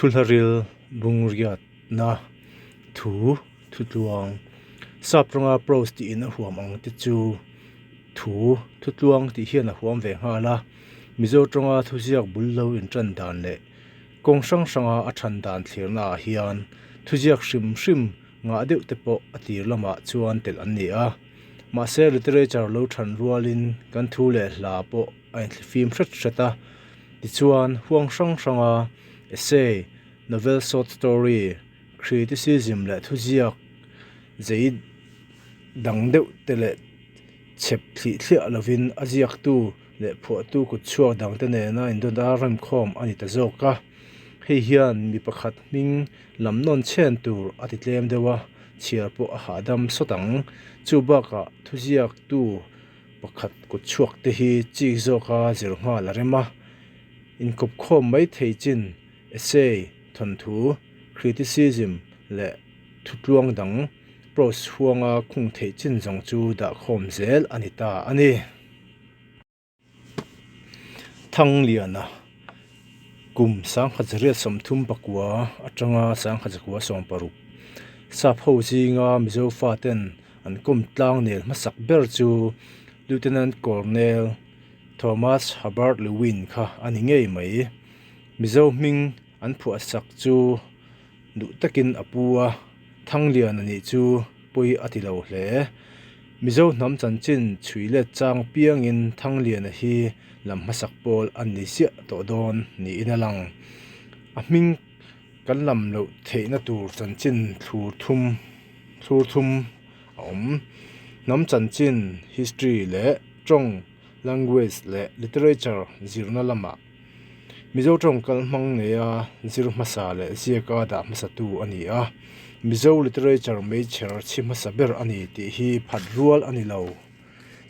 Thuhlaril bungriatna thu thutluang sap rawnga prose tiin a huam ang te chu thu thutluang tih hian a huam ve nghal a Mizo tawnga thuziak bul lo intan dan leh kawng hrang hranga a than dan thlirna ah hian thuziak hrim hrim ngah deuh te pawh a tir lamah chuan telh an ni a mahse literature lo than rualin kan thu leh hla pawh a inthlifim hret hret a tichuan huang hrang hranga essay, novel short story, criticism leh thuziak zei dang deuh te leh chhep thlih thliah lovin a ziaktu leh phuahtu kut chhuak dang te nena indawt a remkhawm a ni ta zawk a. Hei hian mi pakhat hming lam nawn chhen tur a ti tlem deuh a, chhiar pawh a hahdam sawt ang. Chu bakah thuziaktu pakhat kut chhuak te hi chik zawka zir nghal a rem a. Inkawpkhawm mai thei chin essay, thawnthu, criticism leh thutluang dang prose huanga khung theih chin zawng chu dahkhawm zel a ni ta a ni. Thangliana, kum 1939 atanga 1960, Sap ho zinga Mizo faten an kawm tlang nel hmasak ber chu Lieutenant Colonel Thomas Hubbard Lewin kha a ni ngei mai. Mizo hming an phuahsak chu duh takin a pu a, Thanglian a nih chu pawi a ti lo hle. Mizo hnam chanchin chhui let chang piangin Thangliana hi lam hmasak pawl a ni ziah tawh dawn niin a lang. A hming kan lam loh theihna tur chanchin thlur thum thlur thum a awm. Hnam chanchin, history, leh tawng Language leh Literature zirna lamah Mizo tawng kal hmang neia zir hmasa leh ziaka dah hmasatu a ni a, Mizo Literature meichher chhi hmasa ber a ni tih hi phat rual a ni lo.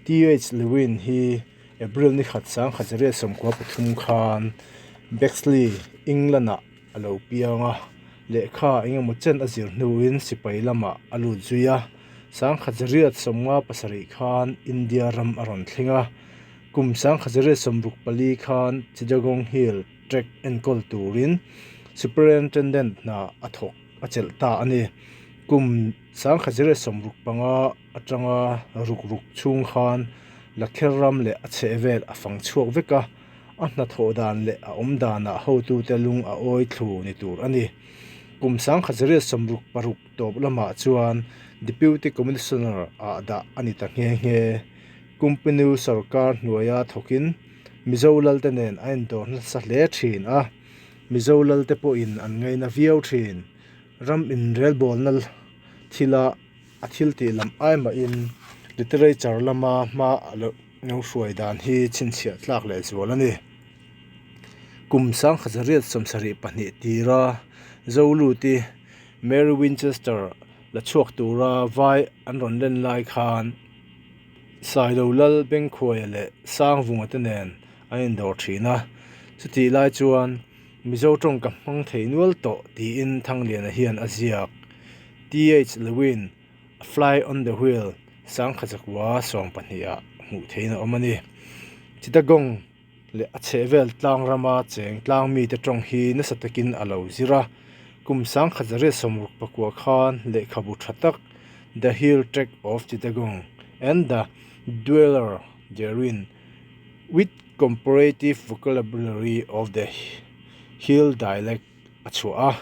TH Lewin hi April ni khat 1993 khan Bexley, England-ah a lo piang a, lehkha eng emaw chen a zir hnuin sipai lamah a lut zui a. 1957 khan India ram a rawn thleng a, kum 1964 khan Chittagong Hill Tract enkawl turin Superintendent hna a thawk a chelh ta a ni. Kum 1965 atanga ruk ruk chhung khan Lakher ram leh a chhehvel a fang chhuak vek a, a hnathawh dan leh a awm danah hotute lung a awi thlu ni tur a ni. Kum 1966 Tawp lamah chuan Deputy Commissioner ah dah a ni ta nghe nghe. Kumpinu sorkar hnuaia thawkin Mizo lalte nen a indawr nasa hle thin a, Mizo lalte pawhin an ngaina viau thin. Ram inrelbawlna thila a thiltih lam ai mahin literature lama hma a lo hruai dan hi chhinchhiah tlak lehzual a ni. Kum 1972 tira Zoluti Mary Winchester la chhuak tura vai an rawn len lai khan Sailo Lal Bengkhuaia leh Sangvunga te nen an indawr thin a, chutih lai chuan Mizo tawng ka hmang thei nual tawh tiin Thangliana hian a ziak. TH Lewin, A Fly on the Wheel, 1912 ah hmuh theihin a awm a ni. Chittagong. leh a chhehvel tlang rama cheng tlang mite tawng hi nasa takin a lo zir a. Kum 1969 khan lehkhabu tha tak The Hill Tract of Chittagong and the Dweller Therein with Comparative Vocabulary of the Hill Dialect a chhuah a.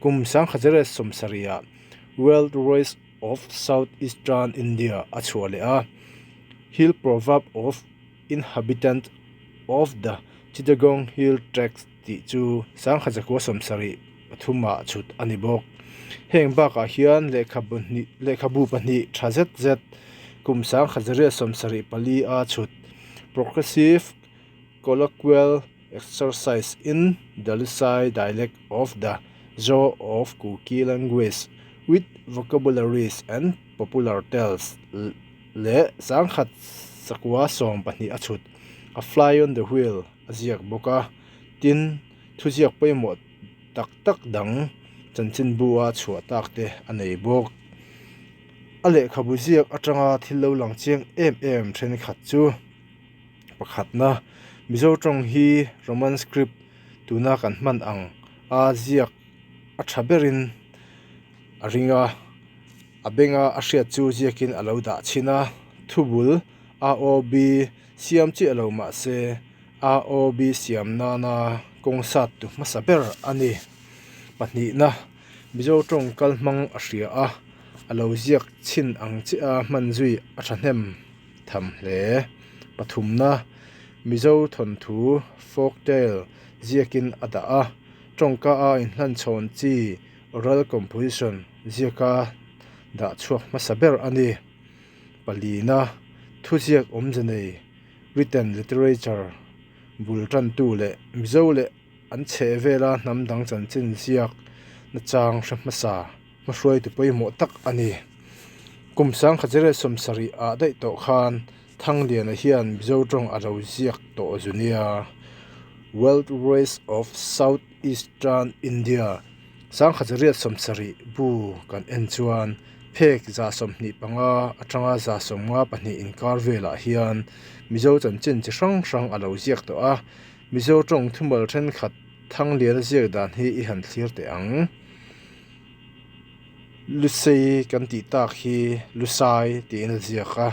Kum 1970 ah Wild Rice of South Eastern India a chhuah leh a. Hill Proverb of Inhabitant of the Chittagong Hill Tracts tih chu 1973 ah chhut a ni bawk. Heng bakah hian lehkhabu hnih lehkhabu pahnih tha zet zet kum 1974 a chhut Progressive Colloquial Exercise in the Lusai Dialect of the Zo of Kuki Language with Vocabularies and Popular Tales leh 1912 a chhut, A Fly on the Wheel a ziak bawk a, tin, thuziak pawimawh tak tak dang chanchinbu a chhuah tak te a nei bawk. A lehkhabu ziak atanga thil lo lang chiang em em thenkhat chu pakhatna, Mizo tawng hi Roman script tuna kan hman ang a ziak. a tha berin a ring a, a benga a hriat chu ziakin a lo dah chhin a, thubul AOB siam chiah lo mah se AOB siam nana kawng sat tu hmasa ber a ni. Pahnihna, Mizo tawng kal hmang a hria a, a lo ziak chhin ang chiah a hman zui a thahnem tham hle. Pathumna, Mizo thawnthu, folktale, ziakin a dah a, tawngka a inhlanchhawn chi, oral composition, ziaka dah chhuak hmasa ber a ni. Palina, Thuziak awmze nei, written literature, bul tantu leh Mizo leh an chheh vela hnam dang chanchin ziak nachang hre hmasa hmahruaitu pawimawh tak a ni. Kum 1970 ah daih tawh khan Thangliana hian Mizo tawng a lo ziak tawh zu nia. World Race of South Eastern India 1970 bu kan en chuan phek 25 atanga 52 inkar velah hian Mizo chanchin chi hrang hrang a lo ziak tawh a. Mizo tawng thumal thenkhat Thangliana ziak dan hi i han thlir teh ang. Lusei kan tih tak hi Lusai tiin a ziak a,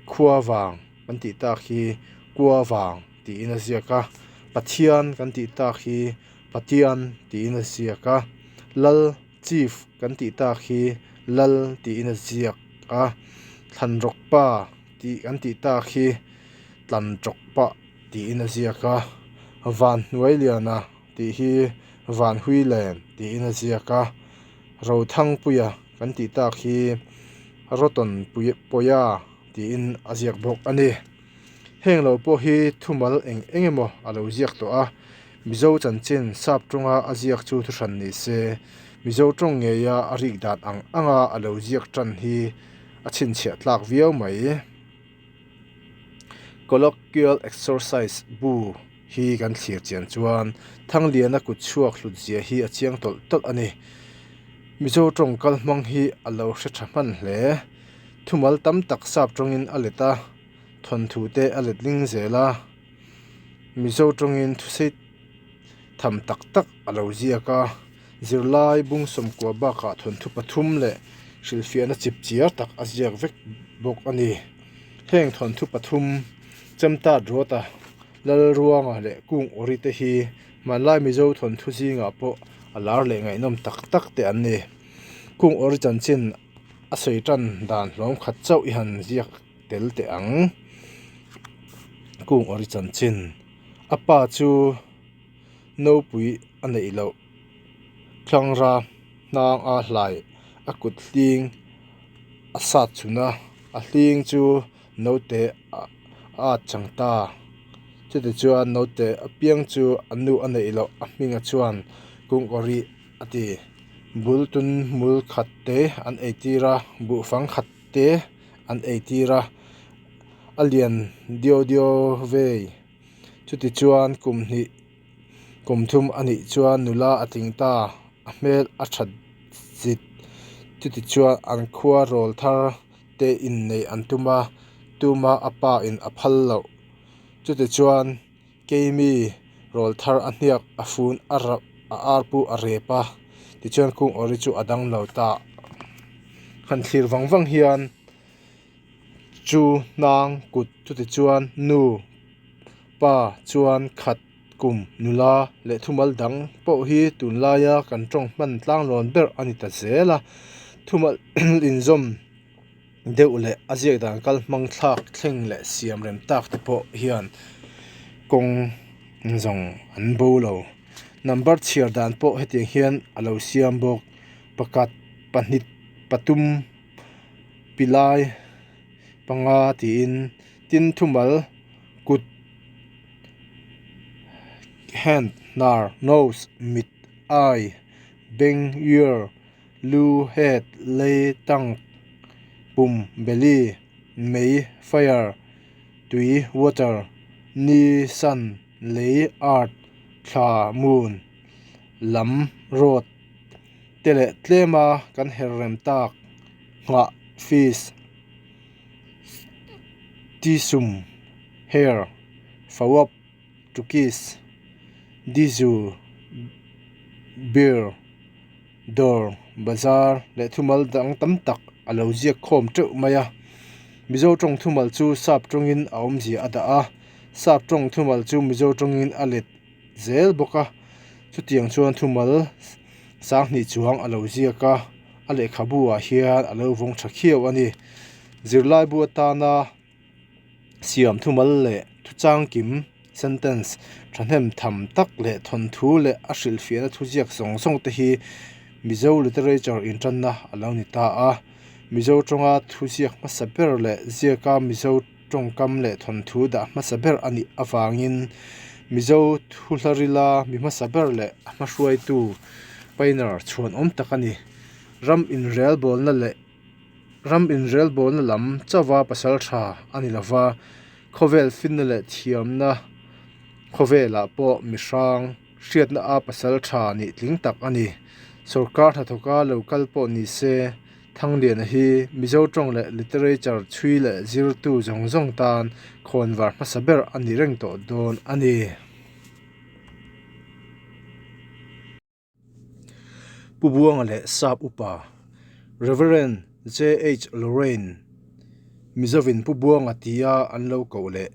Khuavang kan tih tak hi Kuavang tiin a ziak a, Pathian kan tih tak hi Patian tiin a ziak a, Lal, Chief, kan tih tak hi Lal tiin a ziak a, Thlanrawkpa tih kan tih tak hi Tlanṭawkpa tiin a ziak a, Vanhnuailiana tih hi Vanhuilen tiin a ziak a, Rothangpuia kan tih tak hi Rawtawn Pawia tiin a ziak bawk a ni. Heng lo pawh hi thumal eng eng emaw a lo ziak tawh a, Mizo chanchin sap tawnga a ziak chu thuhran ni se, Mizo tawng ngeia a rik dan ang anga a lo ziak tan hi a chhinchhiah tlak viau mai. Colloquial Exercise bu hi kan thlir chian chuan Thangliana kut chhuak hlut zia hi a chiang tawlh tawlh a ni. Mizo tawng kal hmang hi a lo hre tha hman hle. Thumal tam tak sap tawngin a let a, thawnthu te a let ling zel a. Mizo tawngin thusei tham tak tak a lo ziak a. Zirlai bung sawmkua bakah thawnthu pathum leh hrilhfiahna chip chiar tak a ziak vek bawk a ni. Heng thawnthu pathum Chemtat Rawta, Lalruanga leh Kung Awri te hi hmanlai Mizo thawnthu zingah pawh a lar leh ngaihnawm tak tak te an ni. Kung Awri chanchin a sawi tan dan hlawm khat chauh i han ziak tel teh ang. Kung Awri chanchin a pa chu. Nopui a neih loh thlangra hnang a hlai a kut hling a sat chhun a a hling chu naute a at chang ta chutichuan naute apiang chu a nu a neih loh a hming a chuan kungawrhi a ti bul tun hmul khat te an ei tir a buhfang khat te an ei tir a a lian diau diau vei. Chutichuan kum hnih kum thum a nih chuan nula a tling ta, a hmel a that zit. Chutichuan an khua rawl thar te inneih an tum a, tuma a pa in a phal loh. Chutichuan keimi rawl thar a hniak a fun a rap a arpu a rep a, tichuan kung awri chu a dang lo ta. Han thlir vang vang hian. Chu hnang kut chutichuan nu, pa chuan khat kum nula leh thumal dang pawh hi tunlaia kan tawng hman tlanglawn ber a ni ta zel a. Thumal inzawm deuh leh a ziak dan kal hmang thlak thleng leh siam rem tak te pawh hian kawng zawng an bo lo. Number chhiar dan pawh hetiang hian a lo siam bawk, pakhat, pahnih, patum. Pilai panga tiin tin thumal kut hand hnar nose mit eye beng ear lu head lei tongue pum belly mei fire tui water ni sun lei earth thla moon lam road te leh tlema kan her rem tak nghah fish tisum hair fawap to kiss dizu beer. Dawr, bazar leh thumal dang tam tak a lo ziak khawm teuh mai a. Mizo tawng thumal chu sap tawngin a awmzia a dah a, sap tawng thumal chu Mizo tawngin a let zel bawk a. Chutiang chuan thumal sanghnih chuang a lo ziak a, a lehkhabu ah hian a lo vawng tha khiau a ni. Zirlaibu atana Siam thumal leh thuchangkim, sentence, thahnem tham tak leh thawnthu leh a hrilhfiahna thuziak zawng zawng te hi Mizo literature intanna a lo ni ta a. Mizo tawnga thuziak hmasa ber leh ziaka Mizo tawngkam leh thawnthu dah hmasa ber a nih avangin Mizo thuhlarila mi hmasa ber leh a hmahruaitu pioneer chhuanawm tak a ni. Ram inrelbawlna leh. Ram inrelbawlna lam chauha pasal tha a ni lova, khawvel finna leh thiamna khawvelah pawh mihrang hriatna a pasal tha nih tling tak a ni. Sorkar hnathawka lo kal pawh ni se, Thangliana hi Mizo tawng leh literature chhui leh zirtu zawng zawng tan khawnvar hmasa ber a ni reng tawh dawn a ni. Pu Buanga leh Sap Upa, Rev. JH Lorraine, Mizovin Pu Buanga tia an lo koh leh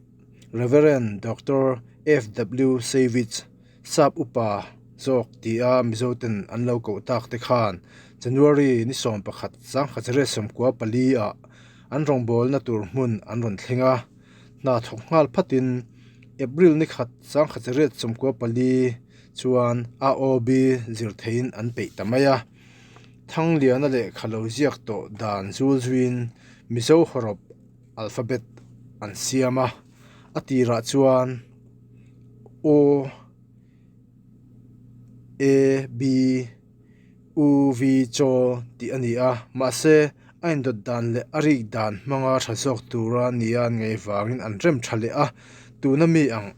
Rev. Doctor FW Savitz, Sap Upa zawk tia Mizoten an lo koh tak te khan January ni 11 1994 ah an rawngbawlna tur hmun an rawn thleng a, hna thawk nghal phatin April ni khat 1994 chuan AOB zir theihin an peih ta mai a. Thangliana lehkha lo ziak tawh dan zul zuiin Mizo hawrawp alphabet an siam a, a tirah chuan O, A, B, U, V, Chaw tih a ni a, mahse a indawt dan leh a rik dan hmanga tha zawk tura nia an ngaih vangin an rem tha leh a, tuna mi ang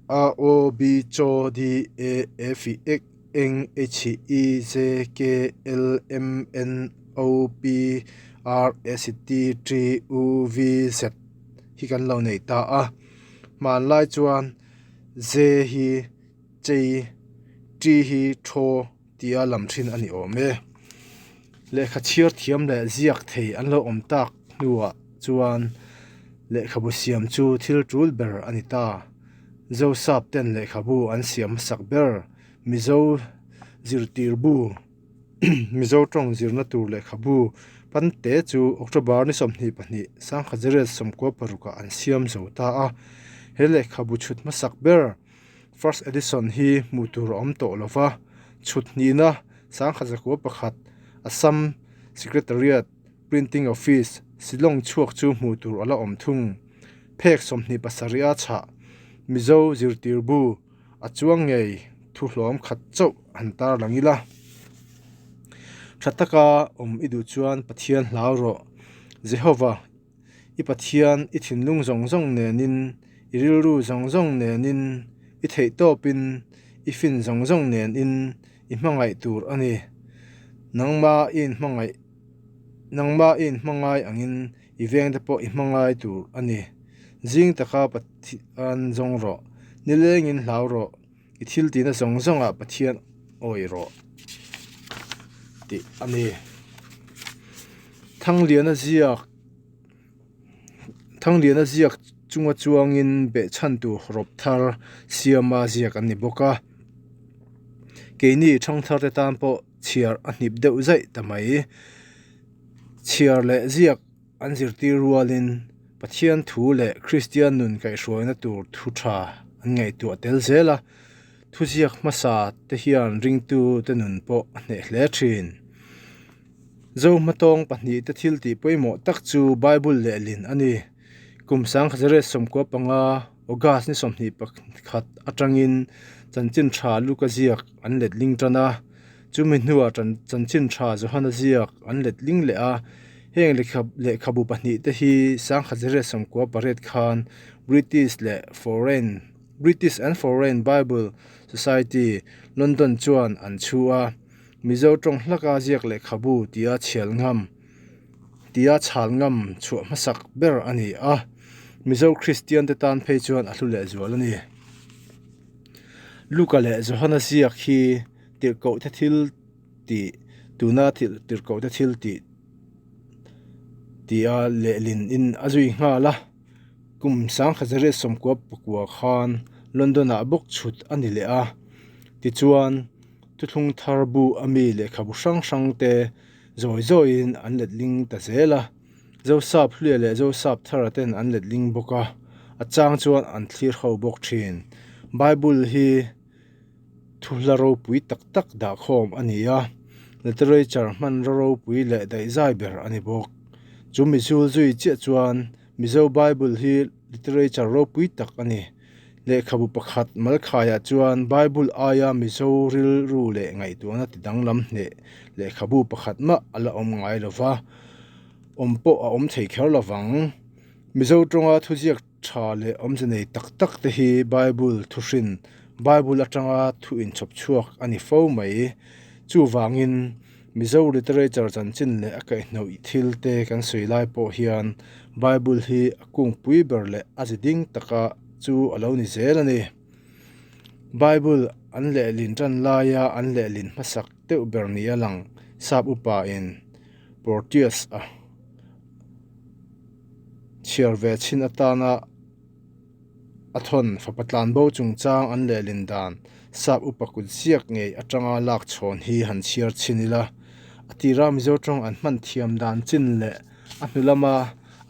A O B Chaw D A F I X N H I J K L M N O P R S T T U V Z hi kan lo nei ta a. Hmanlai chuan J hi chei, T hi thaw tia lam thin a ni awm e. Lehkha chhiar thiam leh ziak thei an lo awm tak hnuah chuan lehkhabu siam chu thil tul ber a ni ta. Zosap ten lehkhabu an siam hmasak ber Mizo zirtir bu Mizo tawng zirna tur lehkhabu pante chu October ni 22 1996 ah an siam zo ta a. He lehkhabu chhut hmasak ber First edition hi hmuh tur a awm tawh lo va, chhut hnihna 1901 Assam Secretariat Printing Office, Shillong chhuak chu hmuh tur a la awm thung. Phek 27 a chhah Mizo zirtir bu a chuang ngei thu hlawm khat chauh han tar lang ila. Tha taka awm i duh chuan Pathian hlau rawh. Jehovah I Pathian i thinlung zawng zawng nenin, i rilru zawng zawng nenin, i theihtawpin, i fin zawng zawng nenin i hmangaih tur a ni. Nangma i inhmangaih, nangma i inhmangai angin i vengte pawh i hmangai tur a ni. Zing taka Pathian zawng rawh, nilengin hlau rawh. I thil tihna zawng zawngah Pathian awi rawh tih a ni. Thangliana ziak Thangliana ziak chunga chuangin behchhan tur hawrawp thar siama ziak an ni bawk a. Keini thangthar te tan pawh chhiar a hnip deuh zaih ta mai. Chhiar leh ziak An zirtir rualin Pathian thu leh Kristian nun kaihhruaina tur thu tha an ngaihtuah tel zel a, thuziak hmasa te hian ringtu te nun pawh a hneh hle thin. Zohmatawng pahnihte thil tih pawimawh tak chu Bible lehlin a ni. Kum 1995 August ni 21 atangin Chanchin Tha Luka ziak an letling tan a. Chumi hnuah chanchin tha Johana ziak an letling leh a, heng lehkhabu pahnihte hi 1998 khan British leh Foreign British and Foreign Bible Society, London chuan an chhu a, Mizo tawng hlaka ziak lehkhabu tia chhial ngam tia chhal ngam chhuah hmasak ber a ni a, Mizo Kristiante tan phei chuan a hlu lehzual a ni. Luka leh Johana ziak hi. Tirhkohte thil Tih, tuna tirhkohte thil tih tia lehlin in a zui nghal a. Kum 1994 khan London ah bawk chhut a ni leh a. Tichuan, thuthlung thar bu a mi lehkhabu hrang hrang te zawi zawiin an letling ta zel a. Zosap Hluia leh Zosap Thara ten an letling bawk a, a chang chuan an thlir ho bawk thin. Bible hi Thuhla ropui tak tak dahkhawm a ni a, literature hmanraw ropui leh daihzai ber a ni bawk. Chu mizul zui chiah chuan Mizo Bible hi literature ropui tak a ni. Lehkhabu pakhat Malkhaiah chuan Bible aia Mizo rilru leh ngaihtuahna ti danglam hneh lehkhabu pakhat mah a la awm ngai lo va, awm pawh a awm thei kher lo vang. Mizo tawnga thuziak Tha leh awmze nei tak tak te hi Bible thuhrin, Bible atanga thu inchhawp chhuak a ni fo mai. Chuvangin, Mizo literature chanchin leh a kaihhnawih thil te kan sawi lai pawh hian Bible hi a kungpui ber leh a zi ding taka chu a lo ni zel a ni. Bible an lehlin tan laia an lehlin hmasak deuh ber nia lang Sap upain Porteus-a Chhiar ve chhin atana a thawn fapa tlanbo chungchang an lehlin dan sap upa kut ziak ngei atanga lak chhawn hi han chhiar chhin ila. A tira Mizo tawng an hman thiam dan chin leh a hnu lama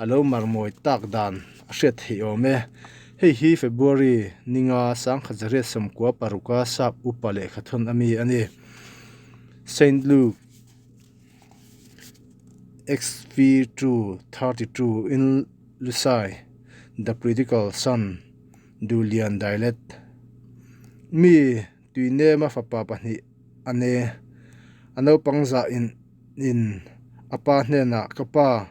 a lo marmawi tak dan a hriat theih awm e. Hei hi February ninga 1996 a sap upa lehkha thawn ami a ni. Saint Luke. Xv 2 32 in Lusai, The Prodigal Son, Duhlian Dialect. Mi tuinema fapa pahnih a ne. A naupang zah in in a pa hnenah ka pa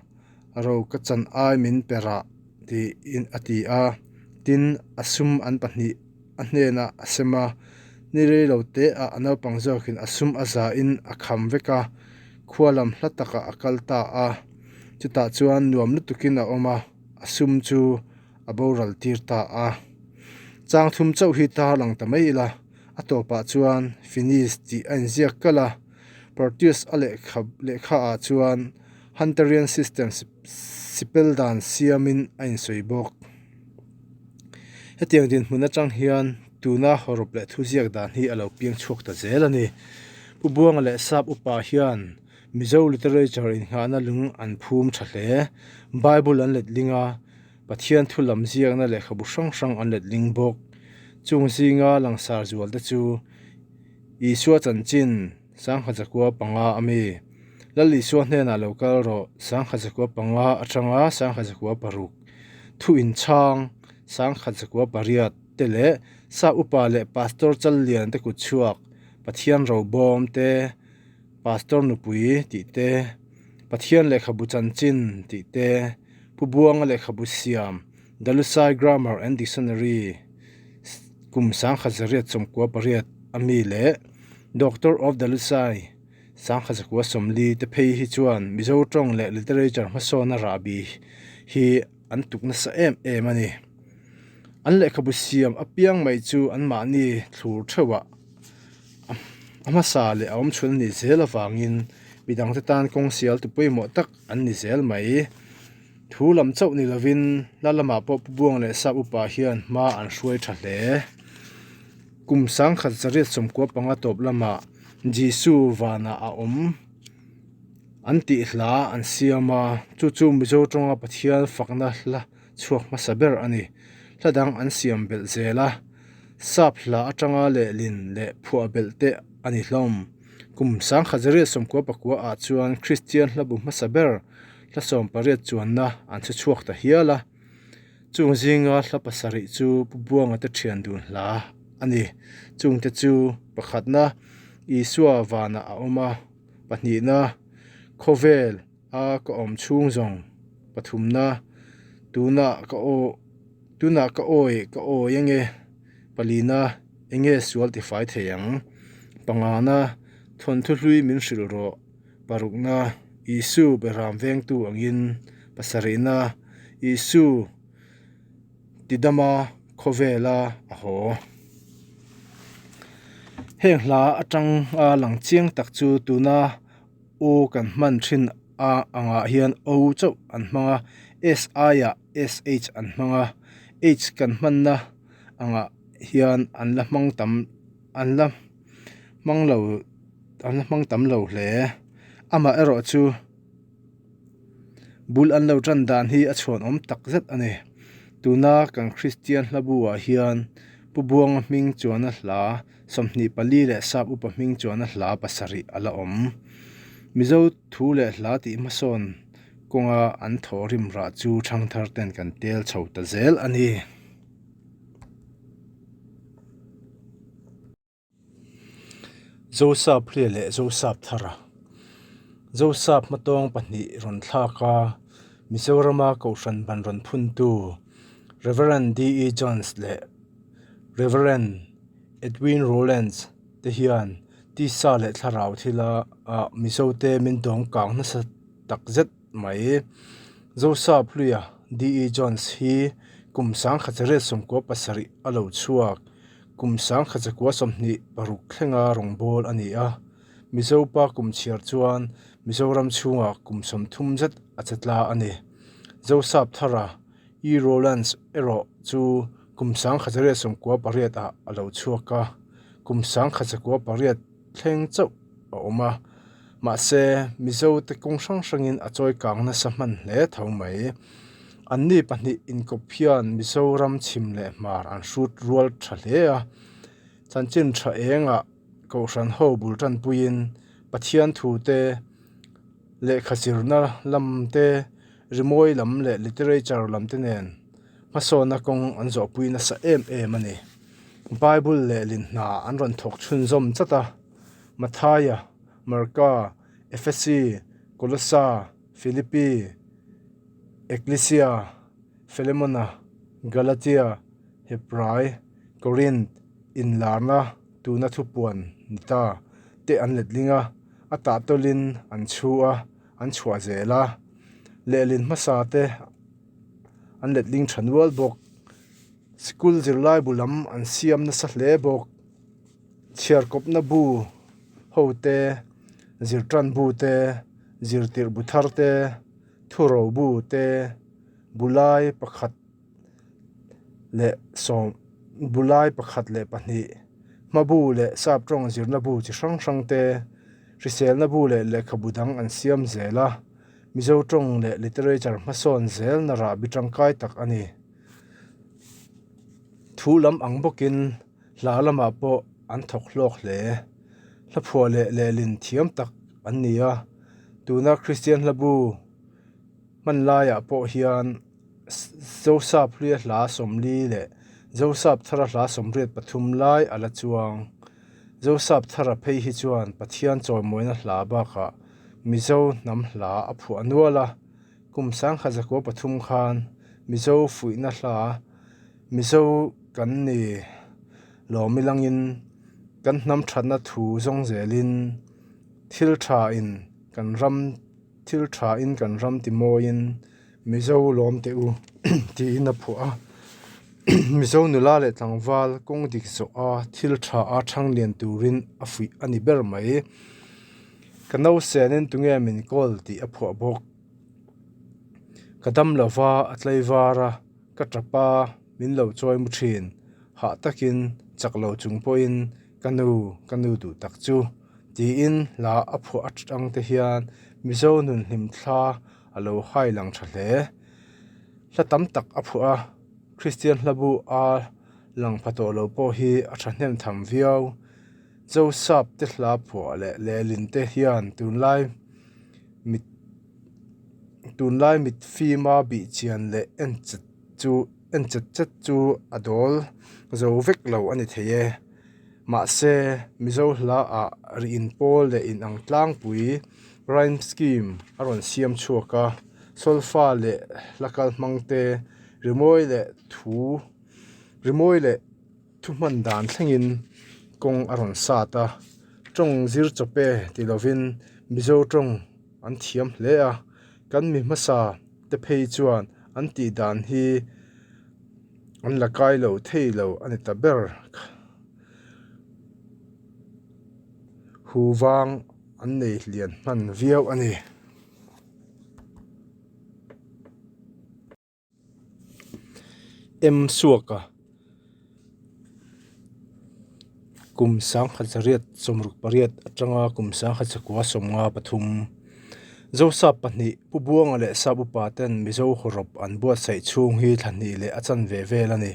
ro ka chan ai min pe rah tiin a ti a. Tin, a sum an pahnih a hnenah a sem a, ni rei lo te ah a naupang zawkin a sum a zahin a kham vek a, khua lam hla takah a kal ta a, chutah chuan nuam lutukin a awm a, a sum chu a boral tir ta a. Chang thum chauh hi tar lang ta mai ila, a tawpah chuan Finis tih a inziak kalh a, Porteus a lehkha lehkha ah chuan Hunterian system sipel dan siamin a insawi bawk. Hetiang dinhmun atang hian tuna hawrawp leh thuziak dan hi a lo piang chhuak ta zel a ni. Pu Buanga leh Sap upa hian Mizo literature innghahna lung an phum tha hle. Bible an letling a, Pathian thu lam ziakna lehkhabu hrang hrang an letling bawk. Chung zinga langsar zual te chu Isua chanchin, 1905 a mi. Lal Isua hnenah lo kal rawh, 1905 atanga 1906, thu inchhang, 1908 te leh Sa Upa leh Pastor Challian te kutchhuak, Pathian Robawm te, Pastor Nupui tih te, Pathian Lehkhabu Chanchin tih te, Pu Buanga Lehkhabu Siam, The Lusai Grammar and Dictionary, kum 1998 a mi leh Doctor of the Lusai 1940 te phei hi chuan Mizo tawng leh literature hmasawna rahbi hi an tuk nasa em em a ni. An lehkhabu siam apiang mai chu anmahni thlur theuhah a hmasa leh a awmchhun a nih zel avangin midangte tan kawng sialtu pawimawh tak an ni zel mai. Thu lam chauh ni lovin hla lamah pawh Pu Buang leh Sap Upa hian hma an hruai tha hle. Kum 1995 tawp lamah Jisu vanah a awm an tih hla an siam a, chu chu Mizo tawnga Pathian fakna hla chhuak hmasa ber a ni. Hla dang an siam belh zel a, Sap hla atanga lehlin leh phuah belh te a ni hlawm. Kum 1999 ah chuan Kristian hlabu hmasa ber Hla 18 chuanna an chhe chhuak ta hial a, chung zinga hla pasarih chu Pu Buanga te thian dun hla a ni. Chungte chu pakhatna Isua vanah a awm a, pahnihna khawvel a ka awm chhung zawng, pathumna tunah ka aw tunah ka awi ka awi ange, palina enge sual tifai thei ang, pangana thawnthu hlui min hrilh rawh. Parukna, Isu Behram vengtu angin pasarihna, Isu tidama khawvela a haw. Heng hla atanga lang chiang tak chu tuna aw kan hman thin a angah hian o chauh an hmang a, s aiah sh an hmang a, h kan hmanna angah hian an la hmang tam an la hmang lo an la hmang tam lo hle. Amaherawhchu. Bul an lo tan dan hi a chhuanawm tak zet a ni. Tuna kan Kristian hla bu-ah hian Pu Buanga hming chuana hla 24 leh Sap upa hming chuana hla pasarih a la awm. Mizo thu leh hla tih hmasawn kawnga an thawhrim rah chu thangthar ten kan tel chho ta zel a ni. Zosap hria leh Zosap thara Zosap hmatawng pahnih rawn thlak a, Mizorama Kohhran ban rawn phuntu Rev DE Jones leh Rev Edwin Rowlands te hian tisa leh thlarau thila ah Mizote min dawng kang nasa tak zet mai. Zosap hluia DE Jones hi kum 1997 a lo chhuak. Kum 1926 thlenga rawngbâwl a ni a, Mizo pa kum chhiar chuan Mizoram chhungah kum 30 zet a che tla a ni. Zosap thara E. Rowlands erawh chu kum 1998 ah a lo chhuak a, kum 1998 thleng chauh a awm a, mahse Mizo te kawng hrang hrangin a chawi kang nasa hman hle tho mai. Anni pahnih inkawp hian Mizoram chhim leh hmar an hrut rual tha hle a, chanchin tha engah Kohhran ho bul tanpuiin Pathian thu te, lehkha zirna lam te, rimawi lam leh literature lam te nen hmasawnna kawng an zawhpui nasa em em a ni. Bible lehlin hna an rawn thawk chhunzawm chat a, Mathaia, Marka, Efesi, Kolosa, Filipi, Eklesia, Filemona, Galatia, Hebrai, Korinth, inlarna tuna thupuan ni ta te an letling a, a tahtawlin an chhu a, an chhuah zel a. Lehlin hmasa te an letling tha nual bawk. Sikul zirlai bu lam an siam nasa hle bawk. Chhiarkawpna bu ho te, zirtan bu te, zirtirh bu thar te, thuro bu te, bu lai pakhat leh sawm bu lai pakhat leh pahnih hma bu leh sap tawng zirna bu chi hrang hrang te, hriselna bu leh lehkhabu dang an siam zel a. Mizo tawng leh literature hmasawn zelna rahbi tangkai tak a ni. Thu lam ang bawkin hla lamah pawh an thawk hlawk hle. Hla phuah leh lehlin thiam tak an ni a, tuna Kristian hlabu hman laiah pawh hian Zosap hluia hla 40 leh Zosap thara hla 83 lai a la chuang. Zosap thara phei hi chuan Pathian chawimawina hla bakah Mizo hnam hla a phuah nual a, kum 1903 khan Mizo fuihna hla Mizo kan ni lawm ilangin kan hnam thatna thu zawng zelin thil tha in kan ram thil tha in kan ram ti mawiin Mizo lawm teh u tiin a phuah a. Mizo nula leh tlangval kawng dik zawh a thil tha a thang lian turin a fuih a ni ber mai. Ka nausenin tunge min kawl tih a phuah bawk. Ka dam lova a tlaivar a, ka tap a, min lo chawi mu thin. Hah takin chak lo chung pawhin ka nu, ka nu duh tak chu tiin hla a phuah atang te hian Mizo nun hlim thla a lo hai lang tha hle. Hla tam tak a phuah a, Kristian hla bu a lang pha tawh lo pawh hi a thahnem tham viau. Zosap te hla phuah leh lehlin te hian tunlai mit tunlai mit fima bih chian leh en chet chu en chet chet chu a dawl zo vek lo a ni thei e. Mahse, Mizo hla ah ri inpawl leh inang tlangpui rhyme scheme a rawn siam chhuak a, solfa leh hla kal hmang te, rimawi leh thu rimawi leh thu hman dan thlengin kawng a rawn sat a, tawng zir chawp e ti lovin Mizo tawng an thiam hle a, kan mi hmasa te phei chuan an tih dan hi an la kai lo thei lo a ni ta ber. Huvang an nei hlian hman viau a ni. M Suaka kum 1868 atanga kum 1953 Zosap pahnih Pu Buanga leh Sap upa ten Mizo hawrawp an buatsaih chhung hi thla hnih leh a chanve vel a ni.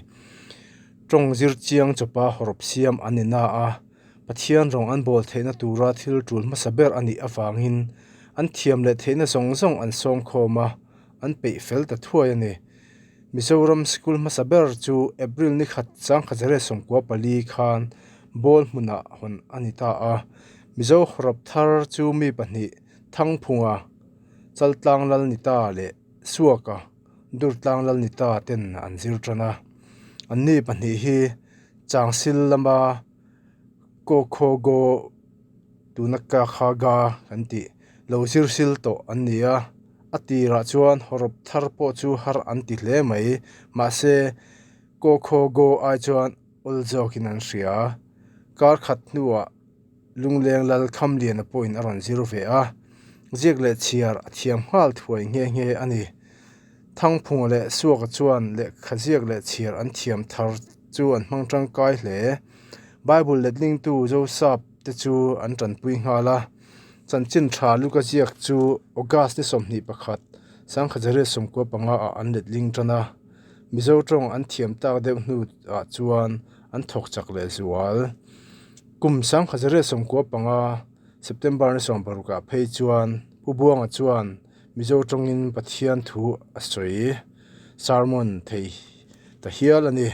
Tawng zir chiang chawpa hawrawp siam an ni na a, Pathian rawng an bawl theihna tura thil tul hmasa ber a nih avangin an thiam leh theihna zawng zawng an sawm khawm a, an peih fel ta thuai a ni. Mizoram sikul hmasa ber chu April ni khat 1994 khan ball hmunah hawn a ni ta a. Mizo hawrawp thar chu mi pahnih Thangphunga, Chaltlang Lalnita leh Suaka, Durtlang Lalnita ten an zir tan a. Anni pahnih hi Changsil lama Ko Kho Go tuna Ka Kha Ga kan tih lo zir sil tawh an ni a. A tirah chuan hawrawp thar pawh chu har an ti hle mai, mahse Ko Kho Go ai chuan awl zawkin an hria. Kar khat hnuah Lungleng Lal Khamliana pawhin a rawn zir ve a, ziak leh chhiar a thiam nghal thuai nghe nghe a ni. Thangphunga leh Suaka chuan lehkha ziak leh chhiar an thiam thar chu an hmang tangkai hle. Bible letlingtu Josap te chu an tanpui nghal a. Chanchin tha Luka ziak chu August ni 21, 1995 ah an letling tan a. Mizo tawng an thiam tak deuh hnu ah chuan an thawk chak leh zual. Kum 1995 September ni 16 ah phei chuan Pu Buanga chuan Mizo tawngin Pathian thu a sawi, sermon, thei ta hial a ni.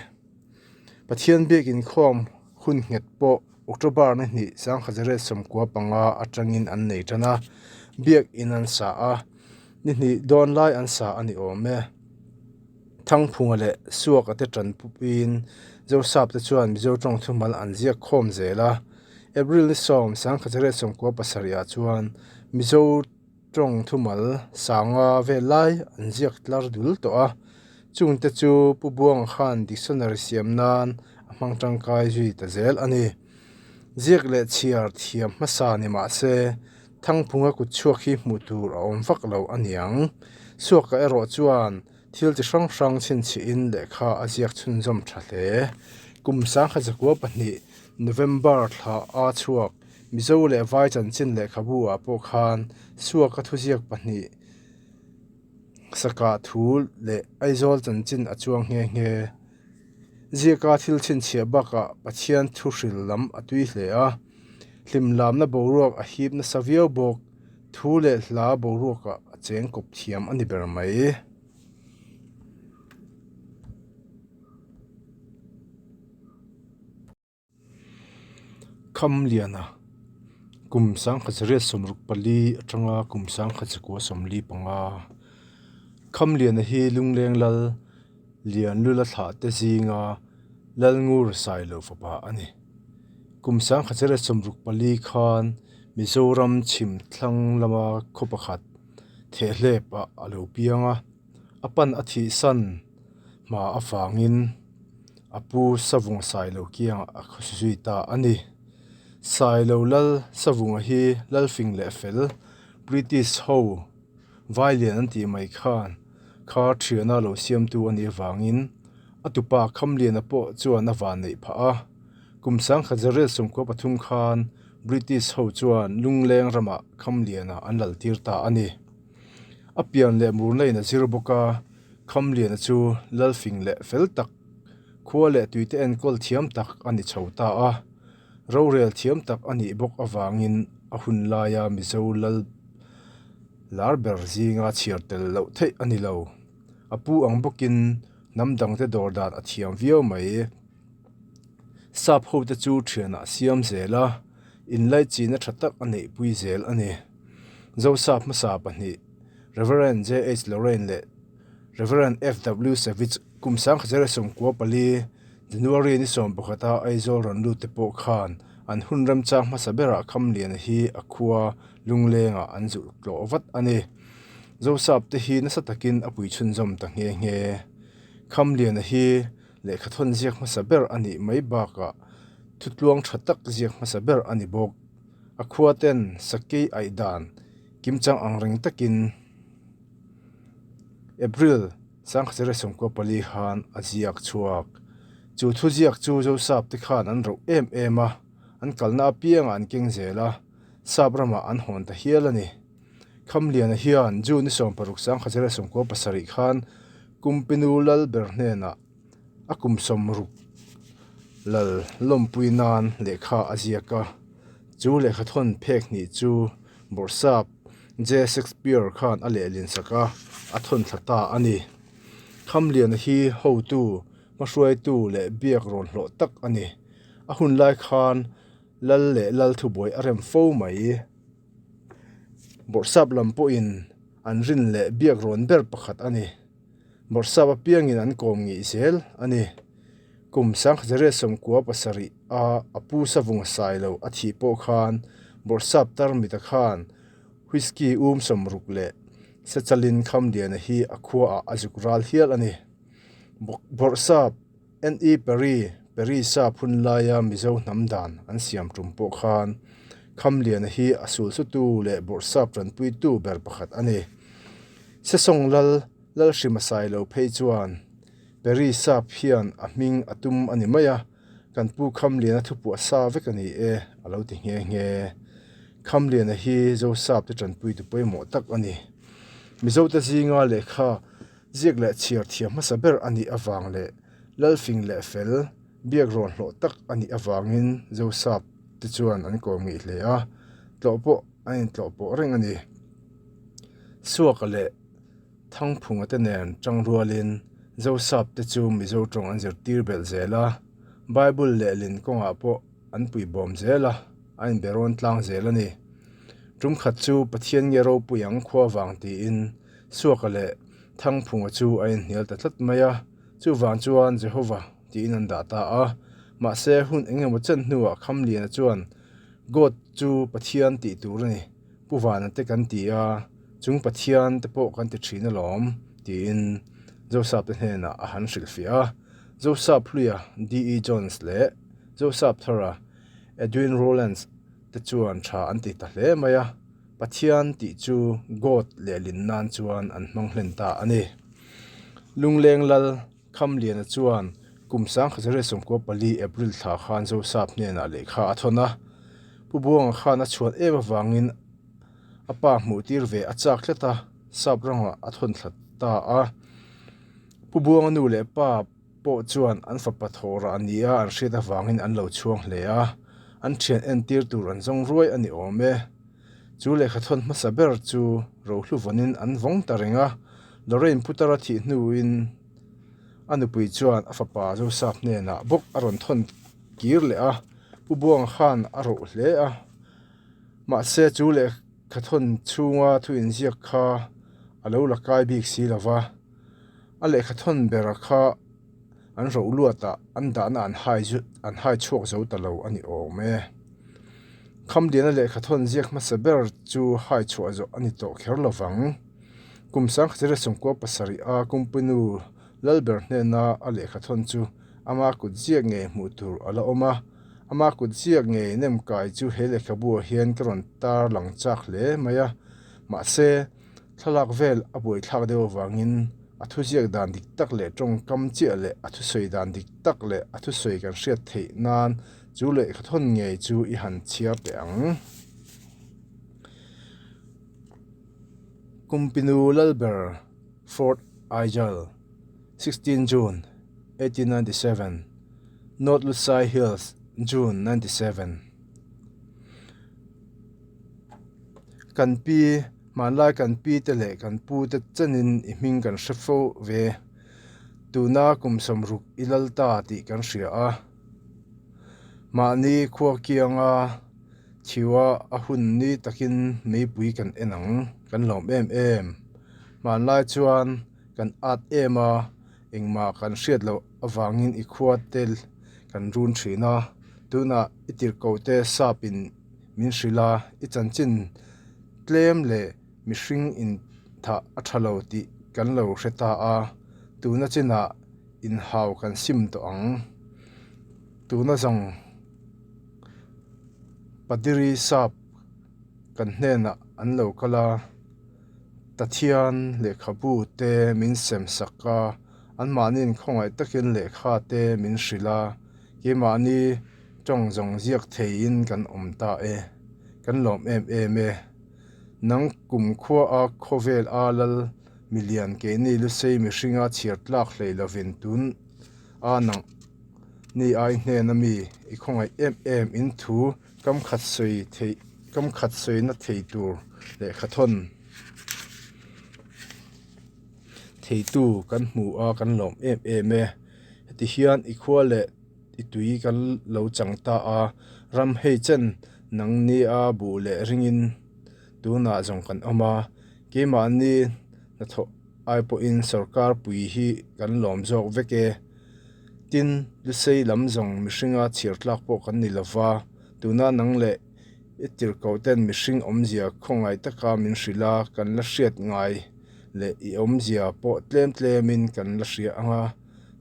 Pathian biak inkhawm hun nghet pawh October ni hnih 1995 atangin an nei tan a, biak in an sa a, ni hnih dawn lai an sa a ni awm e. Thangphunga leh Suaka te tanpuiin Zosap te chuan Mizo tawng thumal an ziak khawm zel a. April ni 10, 1997 ah chuan Mizo Tawng thumal sanga vel lai an ziak tlar dul tawh a, chungte chu Pu Buanga khan dictionary siam nan a hmang tangkai zui ta zel a ni. Ziak leh chhiar thiam hmasa ni mah se, Thangphunga kut chhuak hi hmuh tur a awm vak lo a niang. Suaka erawh chuan thil chi hrang hrang chhinchhihin lehkha a ziak chhunzawm tha hle. Kum 1902 November thla a chhuak Mizo leh Vai chanchin lehkhabu ah pawh khan Suaka thuziak pahnih sakah thu leh Aizawl chanchin a chuang nghe nghe. Ziaka thil chhinchhiah bakah Pathian thu hril lam a tui hle a, hlimlamna boruak a hip nasa viau bawk. Thu leh hla boruakah a cheng kawp thiam a ni ber mai. Khamliana kum 1964 atanga kum 1945 Khamliana hi Lungleng Lal Lianlula thlah te zinga Lalngur Sailo fapa a ni. Kum 1964 khan Mizoram chhim thlang lama khaw pakhat Thehhlep ah a lo piang a, a pan a thihsan hma avangin A pu Savunga Sailo kiangah a khawsa zui ta a ni. Sailo Lal Savunga hi Lalfing leh Fel, British ho Vailian an tih mai khan kha thiana lo siamtu a nih avangin a tupa Khamliana pawh chuan a van neih phah a. Kum 1993 khan British ho chuan Lungleng ramah Khamliana an laltir ta a ni. A pian leh murna in a zir bawk a. Khamliana chu Lalfing leh fel tak, khua leh tuite enkawl thiam tak a ni chho ta a. Rorel thiam tak a nih bawk avangin a hun laia Mizo lal lar ber zinga chhiar tel loh theih a ni lo. A pu ang bawkin hnam dangte dawr dan a thiam viau mai. Sap hote chu thianah siam zel a, inlaichina tha tak a neihpui zel a ni. Zosap hmasa pahnih. Rev. JH Lorraine leh Rev. FW Savage kum 1994 January ni 11 a Aizawl rawn lut te pawh khan an hun remchang hmasa berah Khamliana hi a khua Lunglengah an zulh tlawh vat a ni. Zosap te hi nasa takin a pui chhunzawm ta nghe nghe. Khamliana hi lehkha thawn ziak hmasa ber a nih mai bakah thutluang tha tak ziak hmasa ber a ni bawk. A khua ten sakei aih dan kimchang ang reng takin April 1924 khan a ziak chhuak. Chu thuziak chu Zosap te khan an roh em em a, an kalna apiangah an keng zel a, sap ramah an hawn ta hial a ni. Khamliana hian June 16 1997 khan Kumpinu Lalber hnenah a kum 60 lal lawmpui nan lehkha a ziak a, chu lehkhathawn phek hnih chu Bawrhsap J. Shakespeare khan a lehlin sak a, a thawn thla ta a ni. Khamliana hi hotu, hmahruaitu leh biak rawn hlawh tak a ni. A hun lai khan lal leh lal thubuai a rem fo mai. Bawrhsap lam pawhin an rin leh biak rawn ber pakhat a ni. Bawrhsap apiangin an kawm ngei zel a ni. Kum 1997 a a pu Savunga Sailo a thih pawh khan Bawrhsap Tarmita khan Whisky um 60 leh Sechalin Khamliana hi a khuaah a zuk ral hial a ni. Bawrhsap NE Perry, Perry sap hun laia Mizo hnam dan an siam tum pawh khan Khamliana hi a sulsutu leh Bawrhsap tanpuitu ber pakhat a ni. Sesawng Lal, Lalhrima Sailo phei chuan Perry sap hian a hming a tum a ni mai a, kan pu Khamliana thupuah sa vek a ni e, a lo ti nghe nghe. Khamliana hi Zosap te tanpuitu pawimawh tak a ni. Mizote zinga lehkha Ziak leh chhiar thiam hmasa ber a nih avang leh Lalfing leh fel biak rawn hlawh tak a nih avangin Zosap te chuan an kawm ngeih hle a, tlawh pawh an intlawh pawh reng a ni. Suaka leh Thangphunga te nen tang rualin Zosap te chu Mizo tawng an zirtir belh zel a, Bible lehlin kawngah pawh an puibawm zel a, a inbe rawn tlang zel a ni. Tum khat chu Pathian nge ropui ang khua vang tiin Suaka leh Thangphunga chu a inhnial ta tlat mai a, chuvang chuan Jehova tiin an dah ta a. Mahse, hun eng emaw chen hnuah Khamliana chuan, God chu Pathian tih tur a ni, Pu Vana te kan ti a, chung Pathian te pawh kan ti thin alawm, tiin Josap te hnenah a han hrilhfiah a. Josap hluia DE Jones leh Josap thara Edwin Rowlands te chuan tha an ti ta hle mai a. Pathian tih chu God lehlin nan chuan an hmang hlen ta a ni. Lungleng Lal Khamliana chuan kum 1994 April thla khan Zosap hnenah lehkha a thawn a. Pu Buanga khan a chhuan em avangin a pa hmuh tir ve a chak tlat a, sap rangah a thawn thla ta a. Pu Buanga nu leh pa pawh chuan an fapa thawhrah a ni a an hriat avangin an lo chhuang hle a, an thian entir tur an zawng ruai a ni awm e. Chu lehkha thawn hmasa ber chu rohlu vawnin an vawng ta reng a, Lorraine Putara thih hnuin a nupui chuan a fapa Joseph hnenah bawk a rawn thawn kir leh a, Pu Buanga khan a roh hle a, mahse chu lehkha thawn chhunga thu inziak kha a lo la kai bik si lo va. A lehkha thawn bera kha an roh luatah an dahna an hai an hai chhuak zo ta lo a ni awm e. Khamliana lehkha thawn ziak hmasa ber chu hai chhuah zawh a ni tawh kher lo vang. Kum 1977 a Kumpinu Lalber hnena a lehkha thawn chu ama kut ziak ngei hmuh tur a la awm a. Ama kut ziak ngei nem kai chu he lehkhabuah hian ka rawn tar lang chak hle mai a. Mahse. Thlalak vel a buaithlak deuh avangin a thuziak dan dik tak leh tawngkam chiah leh a thusawi dan dik tak leh a thusawi kan hriat theih nan chu lehkhathawn ngei chu i han chhiar teh ang. Kumpinu Lalber Fort Aijal, 16 June, 1897, North Lusai Hills, June 97. Kan pi, hmanlai kan pi te leh kan pu te chenin i hming kan hre fo ve. Tuna kum 60 i lal ta tih kan hria a. Mahni khua kianga thiua a hun ni takin meipui kan en ang, kan lawm em em. Hmanlai chuan kan at em a, engmah kan hriat loh avangin i khua te kan run thin a. Tunah i tirhkoh te sapin Min hrilh a, i chanchin tlem leh mihring inthah a tha lo tih kan lo hre ta a, tuna chinah inhau kan sim tawh ang. Tuna zawng Padiri sap kan hnenah an lo kal a, Pathian lehkhabu te min sem sak a, anmahniin khawngaih takin lehkha te min hrilh a, keimahni tawng zawng ziak theiin kan awm ta e, kan lawm em em e. Nang kumkhua a khawvel a lal milian keini lusei mihringa chhiar tlak hlei lovin tun a nang ni ai hnena mi i khawngaih em em in thu kam khat sawi theih kam khat sawina thei tur lehkha thawn theitu kan hmu a kan lawm em em e. Heti hian i khua leh i tui kan lo chang ta a, ram hei chen nang nia buh leh ringin tunah zawng kan awm a, keimahni hnathawh ai pawhin sorkar pui hi kan lawm zawk vek e. Tin, Lusei lam zawng mihringa chhiar tlak pawh kan ni lova, tuna nang leh i tirhkoh ten mihring awmzia khawngaih taka min hrilh a, kan la hriat ngai leh i awmzia pawh tlem tlemin kan la hria ang a,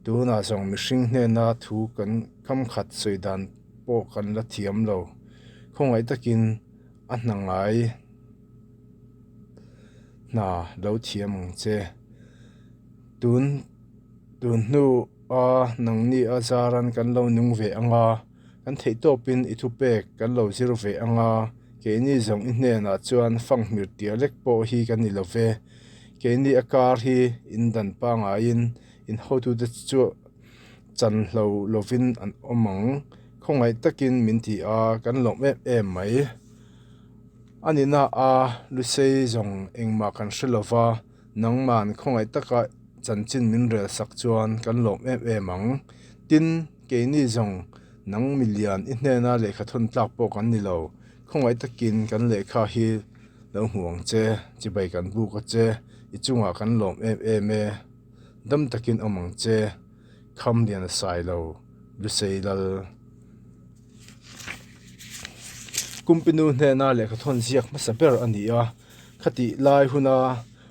tunah zawng mihring hnena thu kan kamkhat sawi dan pawh kan la thiam lo. Khawngaih takin a hna ngai. Hna lo thiam ang che. Tun tun hnu a nangni a zaran kan lo nung ve ang a, kan theih tawpin i thupek kan lo zir ve ang a, keini zawng i hnenah chuan fanghmir tia lek pawh hi kan ni lo ve. Keini a kar hi in dan pangaiin in hotute chu chan hlo lovin an awm ang. Khawngaih takin min ti a, kan lawm em em mai. A nihna a Lusei zawng engmah kan hre lo va, nangman khawngaih taka chanchin min rel sak chuan kan lawm em em ang. Tin, keini zawng nang milian i hnena lehkha thawn tlak pawh kan ni lo, khawngaih takin kan lehkha hi lo hmu ang che, chibai kan buk a che, i chungah kan lawm em em e, dam takin awm ang che, kham lian a sai lo, Lusei lal. Kumpinu hnena lehkha thawn ziak hmasa ber a ni a, khatih lai huna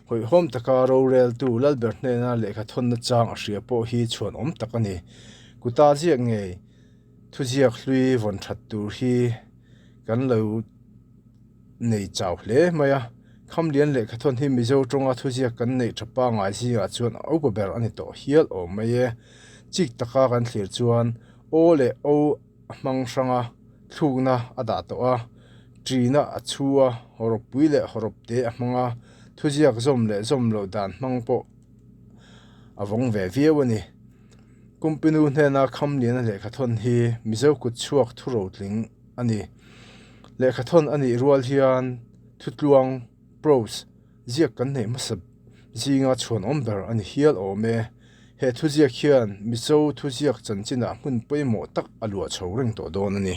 hawihhawm taka roreltu Lalber hnena lehkha thawnna chang a hria pawh hi chhuan awm tak a ni. Kuta ziak ngei thuziak hlui vawn that tur hi kan lo nei chau hle mai a, Khamlian lehkha thawn hi Mizo tawnga thuziak kan neih tha pangngai zingah chuan a upa ber a ni tawh hial awm mai e. Chik taka kan thlir chuan Aw leh O a hmang hrang a, thlukna a dah tawh a, ṭina a chhu a, hawrawppui leh hawrawpte a hmang a, thuziak zawm leh zawm loh dan hmang pawh a vawng ve viau a ni. Kumpinu hnena Khamliana lehkhathawn hi Mizo kut chhuak thurotling a ni. Lehkhathawn a nih rual hian thutluang, prose, Ziak kan neih hmasa zinga chhuanawm ber a ni hial awm e. He thuziak hian Mizo thuziak chanchinah hmun pawimawh tak a luah chho reng tawh dawn a ni.